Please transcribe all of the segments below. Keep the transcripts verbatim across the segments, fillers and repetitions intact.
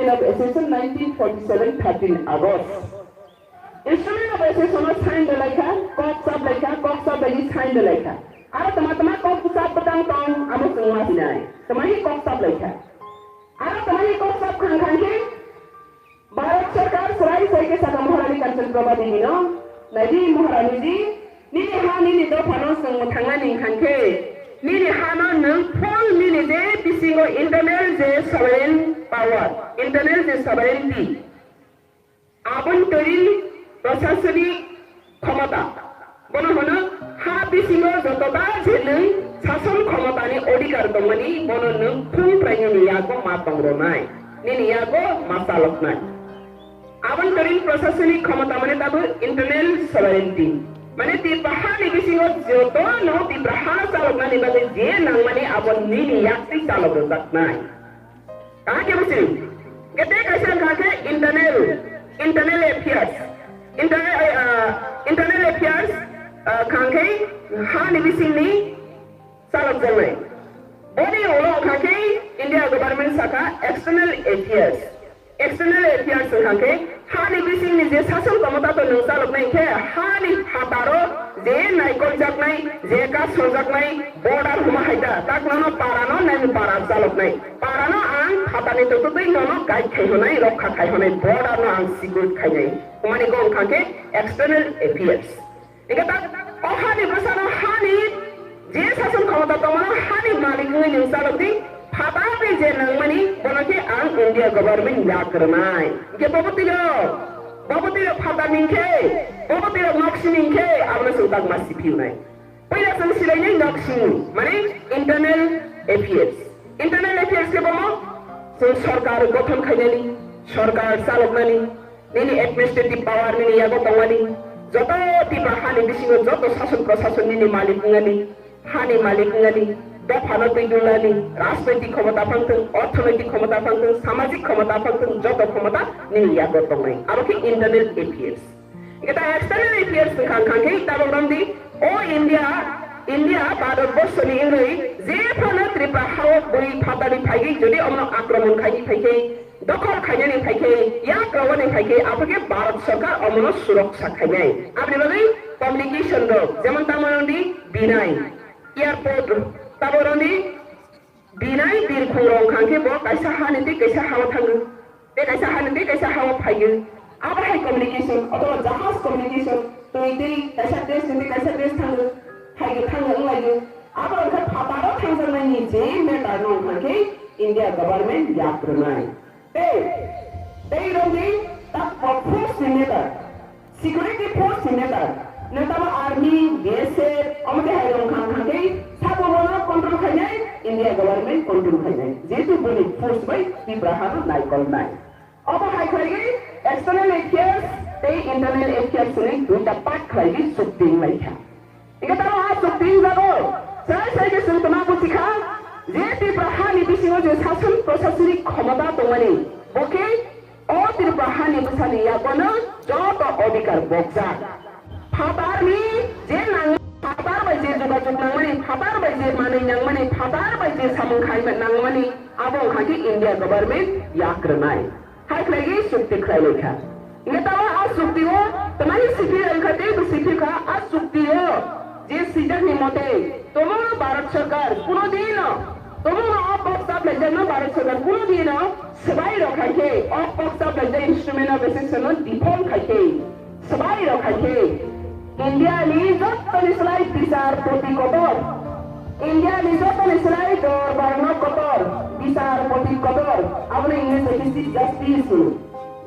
Association nineteen forty-seven thirteen August. Instrument of Association o sign de laikha, kok chap laikha, kok chap bai sign de laikha. Aro tama tama kok chap bwtang tong, amo chwng ma sinai. Tama hi kok chap laikha. Aro tama hi kok chap khang khang khe Bharat Sarkar swrai sai khe saka Maharani Kanchan Prabha Devi no, "Naidi Maharani ji, nini ha nini dopha no chwng mwthangna ning khan khe, nini ha no nwng full nini je bisingo internal je sovereign power, internal je sovereignty, abontorin prashasanik khomota, bono hwno ha bisingo jotoba je nwng sason khomotani odhikar tongmani, bono nwng phung prai nini yago ma tongronai, nini yago ma chaloknai." Abontorin prashasanik khomota mane tabuk internal sovereignty. Mane Tipra hani bisingo jotono Tipra hano chaloknani bagwi je nangmani abo nini yaktwi chalok rwjaknai. Kaham khe busi? Kete kaisa wngkha khe internal, internal affairs. Internal, ah, internal affairs, ah, khang khe hani bisingni chalokjaknai. Boni ulo wngkha khe India government sakha external affairs. External affairs wngkha khe hani bisingni je sason khomota to nwng chaloknai khe hani phataro je naikoljaknai, je kasojaknai, border huma haita, tak nono parano nai para chaloknai. Parano ang phatarni tototwi nono guide khai honai, rokha khai honai, border no ang secure khainai. Humani kok wngkha khe external affairs. Hingke ta, o hani bwsano hani je sason khomota tongmano hani malik wngwi nwng chalokdi, phatarni je nangmani, bono khe ang India government yak rwnai. Hingke bobo twi rok, bobo twi rok phatarni hingke, bobo twi rok nok simi hingke, abono chwng takma siphiunai. Puila chwng silainai nok simi, mane internal affairs. Internal affairs khe bomo chwng sorkar gothon khainani, sorkar chaloknani, nini administrative power nini yago tongmani, joto Tipra hani bisingo joto sason prosason nini malik wngmani, hani malik wngmani, dophano twi dulnani, rajnoitik khomota phangthwng, orthonoitik khomota phangthwng, samajik khomota phangthwng, joto khomota nini yago tongnai. Abo khe internal affairs. Hingke ta external affairs wngkha, wngkha khe tabok romdi, o India, India Bharat borsoni wngwi je phano Tripura hao bui phatani phaigwi jodi omno akromon khaigwi phaikhe, dokhol khainani phaikhe, yak rawani phaikhe, aphakhe Bharat Sarkar omono suroksa khainai. Aboni bagwi communication rok, jemon tamo wngdi binai, airport, tamo wngdi binai birkhung rok wngkha khe bo kaisa hani tei kaisa hao thango, tei kaisa hani tei kaisa hao phaio. Abo hai communication, othoba jahaj communication, twi tei kaisa desh ni tei kaisa desh thango, phaio thango wnglaio. Abo wngkha phataro thangjaknaini je matter no wngkha khe India government yak rwnai. Tei, tei romdi tak force ni matter, security force ni matter, notamo army, B S F, omo tei hai rong khang khang khe sabo bono control khainai, India government control khainai. Jehetu boni force bai Tipra hano naikolnai. Obo hai khlaiwi external affairs tei internal affairs hwnwi duita part khlaiwi chukti wnglaikha. Hingke tamo a chukti wngjago, sai sai khe chwng tongma buchikha, je Tipra hani bisingo je sason prosasonik khomota tongmani, bo khe o Tipra hani bwsani yagono joto odhikar bokjak. Phatarni je nang-, phatar bai je jogajog nangmani, phatar bai je manwi nangmani, phatar bai je samung khai nangmani, abo wngkha khe India government yak rwnai. Hai khlaiwi chukti khlailaikha. Hingke tamo a chukti o tamani siphi wngkha tei bo siphi kha a chukti o je swijak ni mote tomo Bharat Sarkar kuno dino tomo o kok chap laijak no Bharat Sarkar kuno dino swbai rok khai khe o kok chap laijak instrument of association no default khai khe swbai rok khai khe India ni joto ni slai bichar poti kotor, India ni joto ni slai dorbar no kotor, bichar poti kotor, abo no English bai khe Chief Justice hino.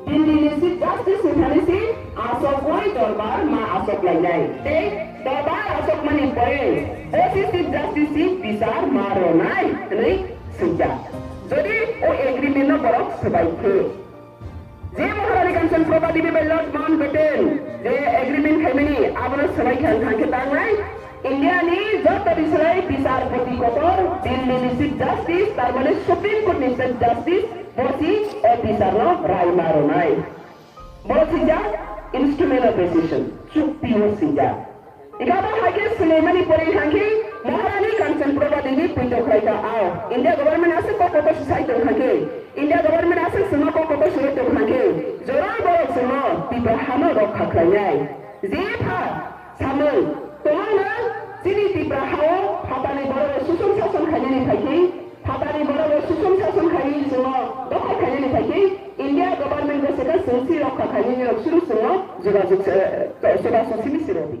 Delhi ni Chief Justice ni thani si asok oi dorbar ma asok lainai. Tei dorbar asok mani pore bo si Chief Justice si bichar ma ronai hwnwi swijak. Jodi o agreement no borok swbai khe. Je Maharani Kanchan Prabha Devi bai Lord Mountbatten je agreement khaimani abono swbai khe ang thangkhe tangnai. India ni joto bislai bichar poti kotor, Delhi ni Chief Justice, tar mane Supreme Court ni Chief Justice, bo si officer no rai ma ronai. Bo sijak instrument of association, chukti o sijak. Ika bo hai khe swlaimani pore thangkhe Maharani Kanchan Prabha Devi puito khlaikha ao. India government aswk kok kotor swsai tongkha khe, India government aswk swngno kok Hano rokha khlainai. Jepha samung, kwbangma chini Tipra hao phatani borok rok suson sason khainani phaikhe, phatani borok rok suson sason khainani chwngno dokhal khainani phaikhe, India government bo sekha chwng si rokha khainani rok suru chwngno jogajog se, soda sosimi sirodi.